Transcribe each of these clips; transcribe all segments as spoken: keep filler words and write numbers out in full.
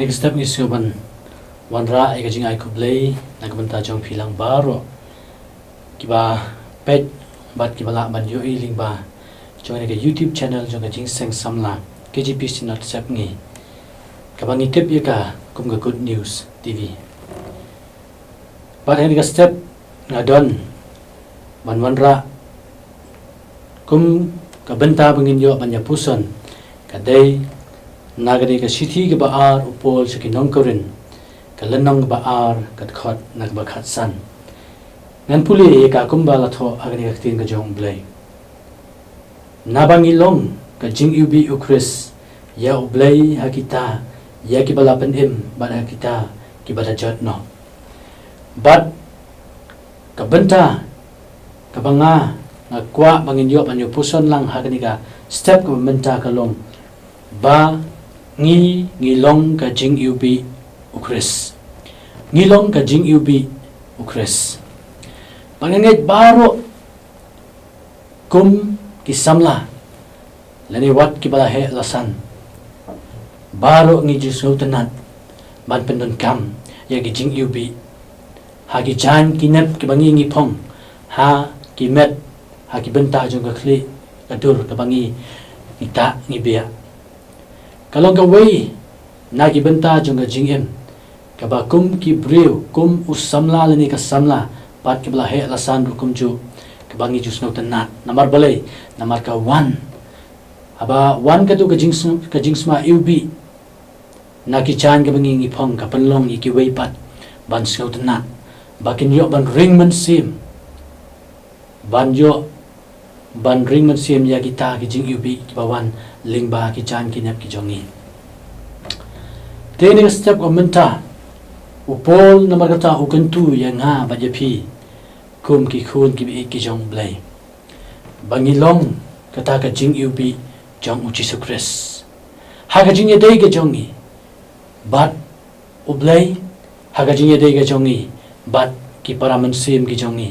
Next step ngi sngewbha ban wanrah ïa ka jingai khublei na ka bynta jong phi lang baroh kiba peit bad kiba lah ban ïohi lyngba jong ka YouTube channel jong ka Jingseng Samla K J P Synod Sepngi, kaba ngi tip ïa ka kum ka Good News T V. Bad ha kane ka step nga don ban wanrah kum ka bynta ba ngin ïoh ban ïa puson ka dei na kane ka shithi kaba ar u Paul sha ki nong Korinth, ka lynnong kaba ar, ka dkhot na kaba khatsan. Ngan pule ïa ka kumba la thoh ha kane ka ktien ka jong U Blei. Naba ngi long ka jingiwbih U Khrist ïa U Blei ha kita ïa kiba la pynim bad ha kita kiba da jot noh. Bad ka bynta kaba nga nga kwah ba ngin ïoh ban ïa puson lang ha kane ka step kaba mynta ka long ba ngi ngi long ka jingiwbih U Khrist. Ngi long ka jingiwbih U Khrist. Ba nga ngeit baroh kum ki samla lane wat kiba la heh la san, baroh ngi ju sngewtynnat ban pyndonkam ïa ki jingiwbih ha ki jaiñ ki nep kiba ngi ngi phong, ha ki met, ha ki bynta jong ka khlieh ka dur kaba ngi ngi tah ngi biah. Ka long kawei na ki bynta jong ka jingim kaba kum ki briew, kum u samla lane ka samla, pat kiba la heh la san ruh kumjuh, kaba ngi ju sngewtynnat. Namar balei? Namar ka wan, haba wan katu ka jingsma, ka jingsma iwbih na ki jaiñ kaba ngi ngi phong, ka pynlong ïa kiwei pat ban sngewtynnat, ba kin ïoh ban ring mynsiem, ban ïoh ban ring mynsiem ïa kita ki jingiwbih kiba wan lyngba ki jaiñ ki nep ki jong ngi. Te ha kane ka step kaba mynta u Paul namar kata u kyntu ïa nga bad ïa phi kum ki khun kiba ïeit ki jong U Blei, ba ngi long kata ka jingiwbih jong U Jisu Khrist ha ka jingïadei ka jong ngi bad U Blei, ha ka jingïadei ka jong ngi bad ki para mynsiem ki jong ngi,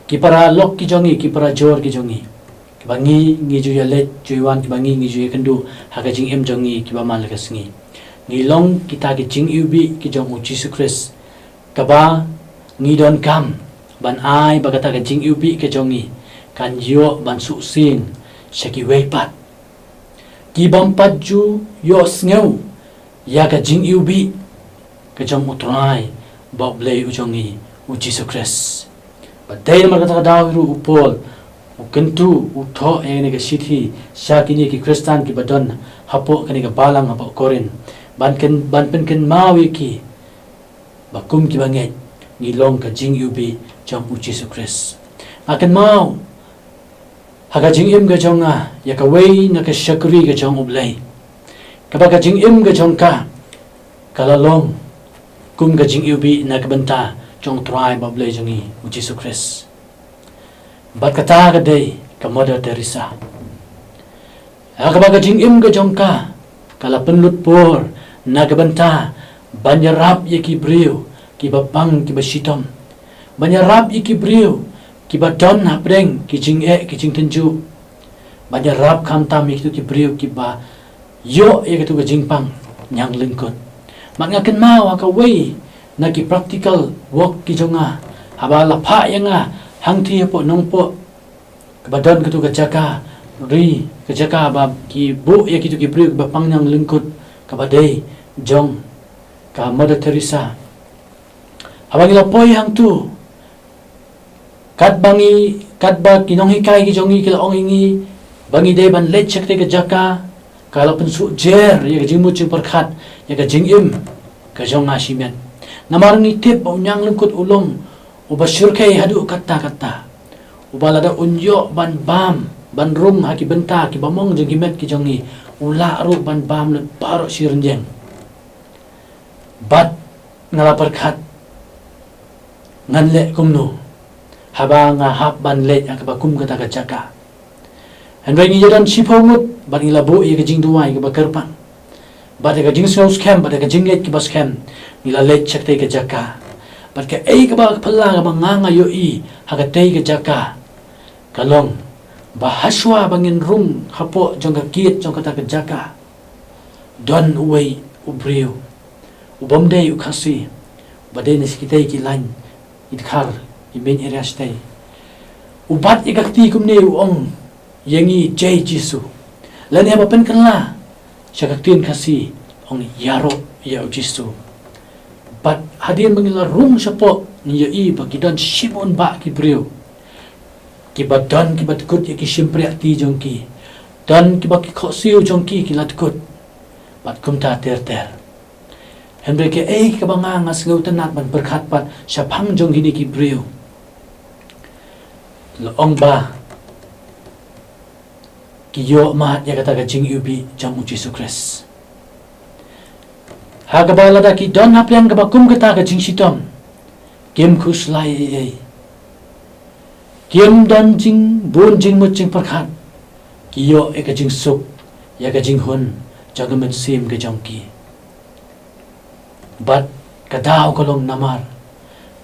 ki para lok ki jong ngi, ki para jor ki jong ngi, kiba ngi ngi ju ïaleit ju ïawan, kiba ngi ngi ju ïakynduh ha ka jingim jong ngi kiba man la ka sngi. Ngi long kita ki jingiwbih ki jong U Jisu Khrist, kaba ngi donkam ban ai ba kata ka jingiwbih ka jong ngi kan ïoh ban suk sing sha kiwei pat kibym pat ju ïohsngew ïa ka jingiwbih ka jong U Trai bad U Blei u jong ngi U Jisu Khrist. Bad dei namar kata ka daw hi ruh u Paul u kyntu, u thoh ïa kane ka shithi sha kine ki Khristan kiba don hapoh kane ka balang hapoh Korinth, ban kyn, ban pynkynmaw ïa ki ba kum kiba ngeit ngi long ka jingiwbih jong U Jisu Khrist. Nga kynmaw ha ka jingim ka jong nga ïa kawei na ka shakri ka jong U Blei, kaba ka jingim ka jong ka ka la long kum ka jingiwbih na ka bynta jong U Trai bad U Blei jong ngi U Jisu Khrist. Bad kata ka dei ka Mother Teresa, ha kaba ka jingim ka jong ka ka la pynlut por na ka bynta ban ïarap ïa ki briew kiba pang kiba shitom, ban ïarap ïa ki briew kiba don hapdeng ki jingeh ki jingtynjuh, ban ïarap khamtam ïa kitu ki briew kiba ïoh ïa katu ka jingpang ñianglyngkut. Bad nga kynmaw ha kawei na ki practical work ki jong nga, haba la phah ïa nga hangtei hapoh Nongpoh, kaba don katu ka jaka ri, ka jaka ba ki buh ïa kitu ki briew kiba pang ñianglyngkut, kaba dei jong ka Mother Teresa. Haba ngi la poi hangtu, katba ngi, katba ki nonghikai ki jong ngi ki la ong ïa ngi ba ngi dei ban leit sha katei ka jaka, ka la pynsuh jer ïa ka jingmut jingpyrkhat ïa ka jingim ka jong nga shimet. Namar ngi tip ba u ñianglyngkut u long uba shyrkhei haduh katta katta, uba lada un ïoh ban bam, ban rung ha ki bynta kiba mong jong ki met ki jong ngi, u lah ruh ban bam lut baroh shi rynïeng. Bad nga la pyrkhat, ngan leh kumno haba nga hap ban leit ha kaba kum kata ka jaka? Hynrei ngi ïadon shiphew ngut bad ngi la buh ïa ka jingduwai kaba kyrpang, bad ïa ka jingsngew skhem, bad ïa ka jingleit kaba skhem, ngi la leit sha katei ka jaka. Bad kaei kaba ka phylla kaba nga nga ïohi ha katei ka jaka ka long ba hashwa ba ngin rung hapoh jong ka gate jong kata ka jaka, don uwei u briew u bym dei u Khasi, ba dei na kitei ki lain, i Dkhar, i main area shatei. U bat ïa ka kti kumne u ong ïa ngi Jai Jisu. Lane ba pynkylla sha ka ktien Khasi ong ïaroh ïa u Jisu. Bad hadien ba ngi la rung shapoh ngi ïohi ba ki don shibun bah ki briew kiba don kiba dkut ïa ki shympriahti jong ki. Don kiba ki khohsiew jong ki ki la dkut. Bad kumta ter ter. Hynrei kaei kaba nga nga sngewtynnat ban pyrkhat pat shaphang jong kine ki briew, la ong ba ki ïoh mad ïa kata ka jingiwbih jong u Jisu Khrist. Ha kaba lada ki don hapdeng kaba kum kata ka jingshitom, kim khuslai ei ei. Kim don jingbun jingmut jingpyrkhat. Ki ïoh ïa ka jingsuk, ïa ka jinghun jong ka mynsiem ka jong ki. Bad ka daw ka long namar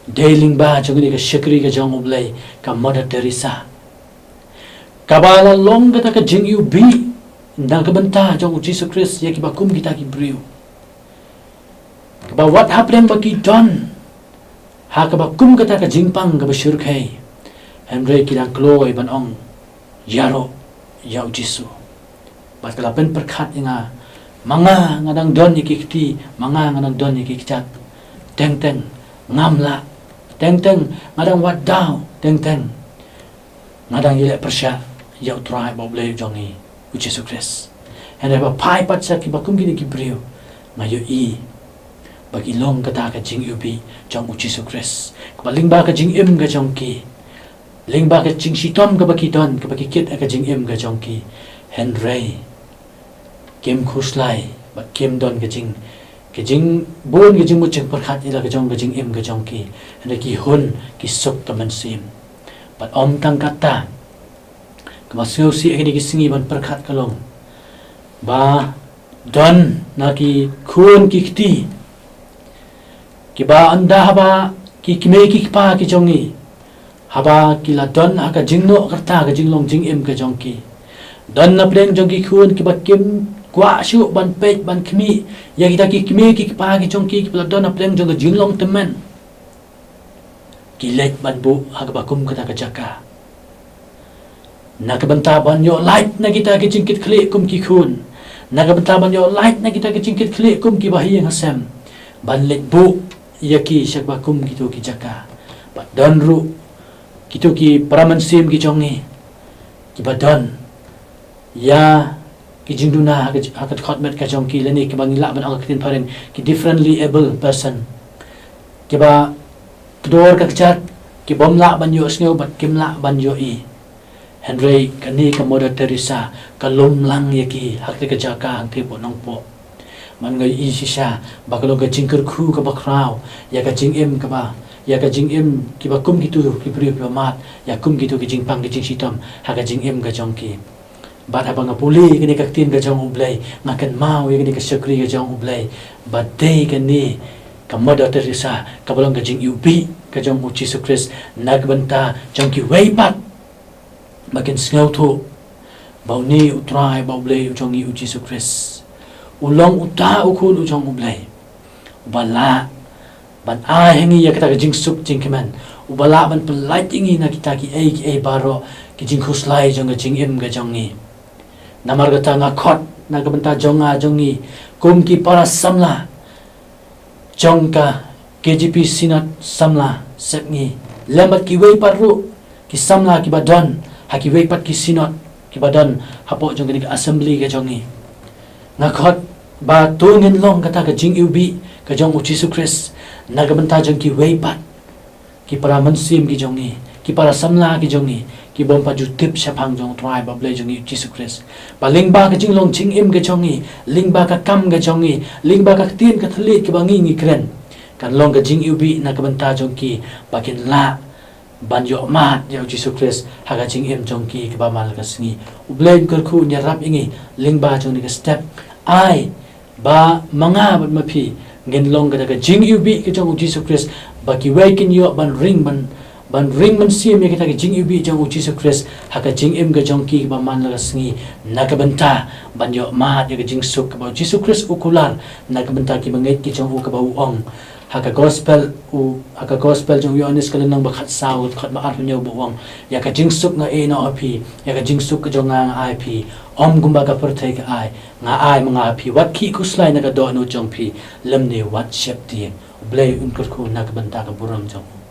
dei lyngba jong kane ka shakri ka jong U Blei, ka Mother Teresa, kaba la long kata ka jingiwbih na ka bynta jong u Jisu Khrist ïa kiba kum kita ki briew, kaba wat hapdeng ba ki don ha kaba kum kata ka jingpang kaba shyrkhei, hynrei ki dang kloi ban ong ïaroh ïa u Jisu. Bad ka la pynpyrkhat ïa nga, ma nga nga dang don ïa ki kti, ma nga nga dang don ïa ki kjat. Teng teng ngam lah. Teng teng nga dang wad daw. Teng teng nga dang ïaleh pyrshah ïa U Trai bad U Blei jong ngi, U Jisu Khrist. Hynrei ba phai pat sha kiba kum kine ki briew, nga ïohi ba ki long kata ka jingiwbih jong U Jisu Khrist, kaba lyngba ka jingim ka jong ki, lyngba ka jingshitom kaba ki don, kaba ki kit ha ka jingim ka jong ki, hynrei kim khuslai bad kim don ka jing, ka jingbun ka jingmut jingpyrkhat ïa la ka jong ka jingim ka jong ki. Hynrei ki hun, ki suk ka mynsiem. Bad ym tang kata, kaba sngewsih ha kine ki sngi ban pyrkhat ka long ba don na ki khun ki kti kiba ynda haba ki kmie ki kpa ki jong ngi, haba ki la don ha ka jingnoh kata ka jinglong jingim ka jong ki, don na pdeng jong ki khun kiba kim kwah shuh ban peit ban khmih ïa kita ki kmie ki kpa ki jong ki kiba la don na pdeng jong ka jinglong tymmen. Ki leit ban buh ha kaba kum kata ka jaka na ka bynta ban ïoh lait na kita ki jingkitkhlieh kum ki khun, na ka bynta ban ïoh lait na kita ki jingkitkhlieh kum kiba ha ïing ha sem, ban leit buh ïa ki sha kaba kum kito ki jaka. Bad don ruh kito ki para mynsiem ki jong ngi kiba don ïa ki jingduna ha ka, ha ka dkhot met ka jong ki, lane kiba ngi lah ban ong ha ka ktien phareng ki differently able person, kiba kdor ka kjat, ki bym lah ban ïohsngew bad kim lah ban ïohi. Hynrei kane ka Mother Teresa ka lum lang ïa ki ha kata ka jaka hangtei poh nongpoh. Man nga ïohi shisha ba ka long ka jingkyrkhu kaba khraw ïa ka jingim kaba, ïa ka jingim kiba kum kito ki briew kiba mad, ïa kum kito ki jingpang ki jingshitom ha ka jingim ka jong ki. Bad haba nga pule ïa kane ka ktien ka jong U Blei, nga kynmaw ïa kane ka shakri ka jong U Blei, ba dei kane ka Mother Teresa kaba long ka jingiwbih ka jong U Jisu Khrist na ka bynta jong kiwei pat ba kin sngewthuh ba une U Trai bad U Blei u jong ngi U Jisu Khrist u long uta u Khun u jong U Blei, uba lah ban ai ha ngi ïa kata ka jingsuk jingkmen, uba lah ban pynlait ïa ngi na kita kiei kiei baroh ki jingkhuslai jong ka jingim ka jong ngi. Namar kata nga khot na ka bynta jong nga jong ngi kum ki para samla jong ka K J P Synod Samla Sepngi, lem bad kiwei pat ruh ki samla kiba don ha kiwei pat ki synod kiba don hapoh jong kane ka assembly ka jong ngi. Nga khot ba to ngin long kata ka jingiwbih ka jong U Jisu Khrist na ka bynta jong kiwei pat ki para mynsiem ki jong ngi, ki para samla ki jong ngi, ki bym pat ju tip shaphang jong U Trai bad U Blei jong ngi U Jisu Khrist. Ba lyngba ka jinglong jingim ka jong ngi, lyngba ka kam ka jong ngi, lyngba ka ktien ka thylliej kaba ngi ngi kren, kan long ka jingiwbih na ka bynta jong ki ba kin lah ban ïoh mad ïa U Jisu Khrist ha ka jingim jong ki kaba man la ka sngi. U Blei un kyrkhu un ïarap ïa ngi lyngba jong kane ka step. Ai ba ma nga bad ma phi ngin long kata ka jingiwbih ka jong U Jisu Khrist, ba kiwei kin ïoh ban ring ban, ban ring mynsiem ïa kita ki jingiwbih jong u Jisu Khrist ha ka jingim ka jong ki kaba man la ka sngi, na ka bynta ban ïoh mad ïa ka jingsuk kaba u Jisu Khrist u kular na ka bynta ki bangeit ki jong u, kaba u ong ha ka gospel u, ha ka gospel jong u Ïoannis ka lynnong ba khatsaw, khat ba arphew hynñiew, ba u ong, ïa ka jingsuk nga ïehnoh ha phi, ïa ka jingsuk ka jong nga nga ai phi, ym kumba ka pyrthei ka ai, nga ai ma nga ha phi. Wat khih khuslai na ka dohnud jong phi, lymne wat sheptieng. U Blei un kyrkhu na ka bynta ka burom jong u.